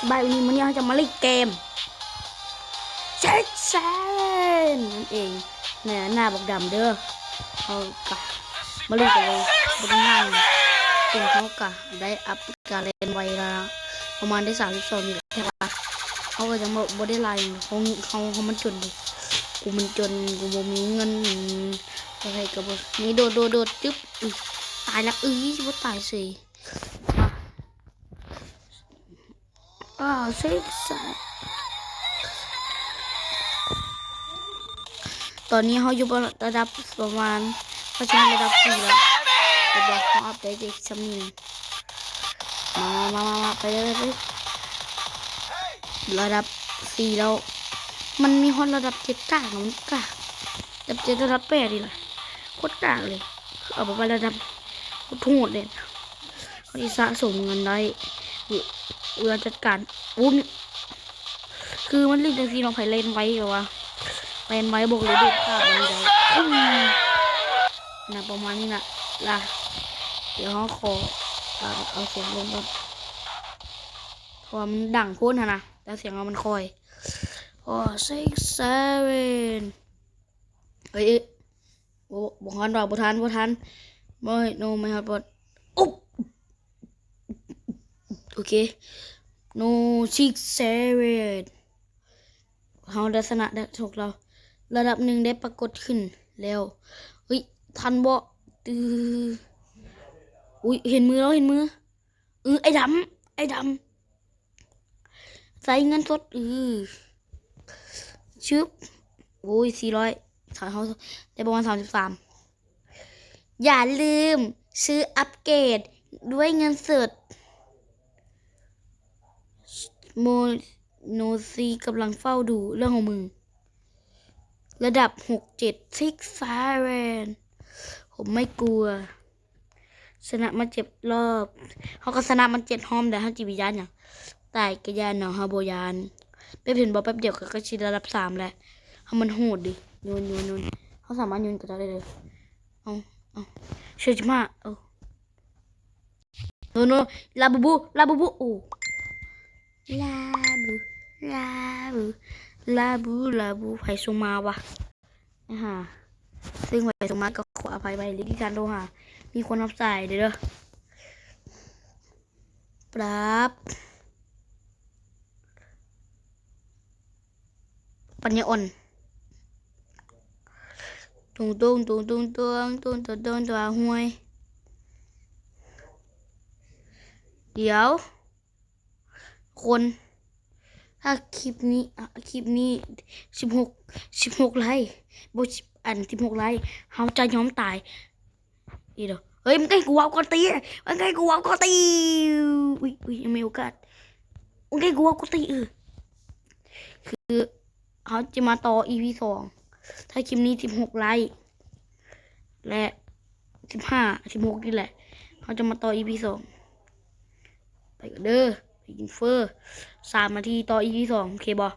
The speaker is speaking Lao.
ບາຍ ວັນນີ້ ມື້ນີ້ເຮົາຈະມາຫຼິ້ນເກມ Six Seven ນັ້ນເອງ ໃນໜ້າບັກດຳເດີ. ເຮົາກະມາຫຼິ້ນກັນເລີຍ ບໍ່ຕ້ອງຫ່າງ. ເກມເຮົາກະໄດ້ອັບການແລ່ນໄວແລ້ວ ປະມານໄດ້ສາມສິບສອງນີ້ແຫຼະ ແຕ່ວ່າເຮົາກະຍັງບໍ່ ບໍ່ໄດ້ຫຼາຍ ເຮົາ ເຮົາ ເຮົາມັນຈົນເດ ກູມັນຈົນ ກູບໍ່ມີເງິນ ໃຜກະບໍ່ ນີ້ ໂດດ ໂດດ ໂດດ ຈຶບ ອຸ້ຍ ຕາຍແລ້ວ ເອີຍ ບໍ່ຕາຍເສຍ. ອາ ຊິກແຊກ ຕອນນີ້ເຮົາຢູ່ລະດັບປະມານ ເຮົາຊິຮອດລະດັບສີ່ແລ້ວ ແຕ່ວ່າເຮົາອັບໄດ້ແຕ່ຊ່ຳນີ້. ມາ ມາ ມາ ມາ ໄປເລີຍ ໄປເລີຍ ລະດັບສີ່ແລ້ວ ມັນມີຮອດລະດັບເຈັດກາກ ມັນກາກ ລະດັບເຈັດ ລະດັບແປດນີ້ລະ ໂຄດກາກເລີຍ ເອົາໄປໄປລະດັບໂຫດໆເລີຍ. ເຮົາຊິສະສົມເງິນໄດ້ ເວລາຈັດການ ໂອ້ຍ ຄືມັນຫຼິ້ນຈັ່ງຊີ້ເນາະ ໃຜແລ່ນໄວກະວ່າ ແລ່ນໄວບອກເລີຍ ໂດດຂ້າມມັນໄດ້ ປະມານນີ້ລະ ລະ ດຽວເຮົາຂໍ ເອົາສຽງລົງກ່ອນ ເພາະວ່າມັນດັງໂພດຫັ້ນນະ ແຕ່ສຽງເຮົາມັນຄ່ອຍ. ໂອ້ ຊິກແຊເວັນ ເອີຍ ເອີຍ ໂອ້ ບໍ່ທັນວ່າ ບໍ່ທັນ ບໍ່ທັນ ບໍ່ ໂນ ໄມ່ຮອດ ບໍ່ ໂອ້ ໂອເຄ ໂນ ຊິກແຊເວັນ ເຮົາໄດ້ຊະນະໄດ້ ໂຊກລາວ ລະດັບໜຶ່ງໄດ້ປາກົດຂຶ້ນແລ້ວ. ເຮີ້ຍ ທັນບໍ່? ຕື້ ອຸ້ຍ ເຫັນມືແລ້ວ ເຫັນມື. ອື ໄອ້ດຳ ໄອ້ດຳ ໃສ່ເງິນສົດ ອື ຊຶບ ໂອ້ຍ ສີ່ຮ້ອຍ ເຮົາໄດ້ປະມານສາມສິບສາມ. ຢ່າລືມຊື້ອັບເກຣດດ້ວຍເງິນສົດ. ໂມໂນຊີກຳລັງເຝົ້າດູເລື່ອງຂອງມຶງ. ລະດັບຫົກເຈັດ ຊິກແຊເວັນ ຜົມໄມ່ກົວ. ຊະນະມາເຈັດຮອບ ເຮົາກະຊະນະມັນເຈັດຮອບແລ້ວ ເຮົາຊິໄປຢ້ານຫຍັງ? ຕາຍກະຢ້ານເນາະ ເຮົາບໍ່ຢ້ານ. ແປັບ ເຫັນບໍ່ ແປັບດຽວກະ ກະຊິລະດັບສາມແລ້ວ ເຮົາມັນໂຫດເດ. ໂຍນ ໂຍນ ໂຍນ ເຮົາສາມາດໂຍນກະໄດ້ເລີຍ. ເອົາ ເອົາ ເຊີນຊິມາ ເອົາ ໂນ ໂນ ລາບູບູ ລາບູບູ ໂອ້ ລາບູ ລາບູ ລາບູ ລາບູ ໃຜສົ່ງມາວະ? ຫາ ຊຶ່ງໄປສົ່ງມາກະຂໍອະໄພໄວ້ເລີຍທີ່ທ່ານໂທຫາ ມີຄົນຮັບສາຍເດີ. ປັບ ປັນຍາອ່ອນ ຕຸງຕຸງຕຸງຕຸງຕຸງຕຸງຕຸງຕຸງຕຸງ ຫ້ວຍ ດຽວ ຄົນ ຖ້າຄລິບນີ້ ອາ ຄລິບນີ້ສິບຫົກ ສິບຫົກໄລ ບໍ່ ສິບ ອັນ ສິບຫົກໄລ ເຮົາຈະຍອມຕາຍ. ເອີ ເຮີ້ຍ ມຶງໃກ້ກູເວົ້າກ່ອນຕິ ມຶງໃກ້ກູເວົ້າກ່ອນຕິ. ອຸ້ຍ ອຸ້ຍ ຍັງມີໂອກາດ ມຶງໃກ້ກູເວົ້າກ່ອນຕິ. ເອີ ຄືເຮົາຈະມາຕໍ່ອີພີສອງ ຖ້າຄລິບນີ້ສິບຫົກໄລ ແລະ ສິບຫ້າ ສິບຫົກນີ້ແຫຼະ ເຮົາຈະມາຕໍ່ອີພີສອງ. ໄປກັນເດີ ໄປກິນເຟີ້ ສາມນາທີຕໍ່ອີພີສອງ ໂອເຄບໍ່?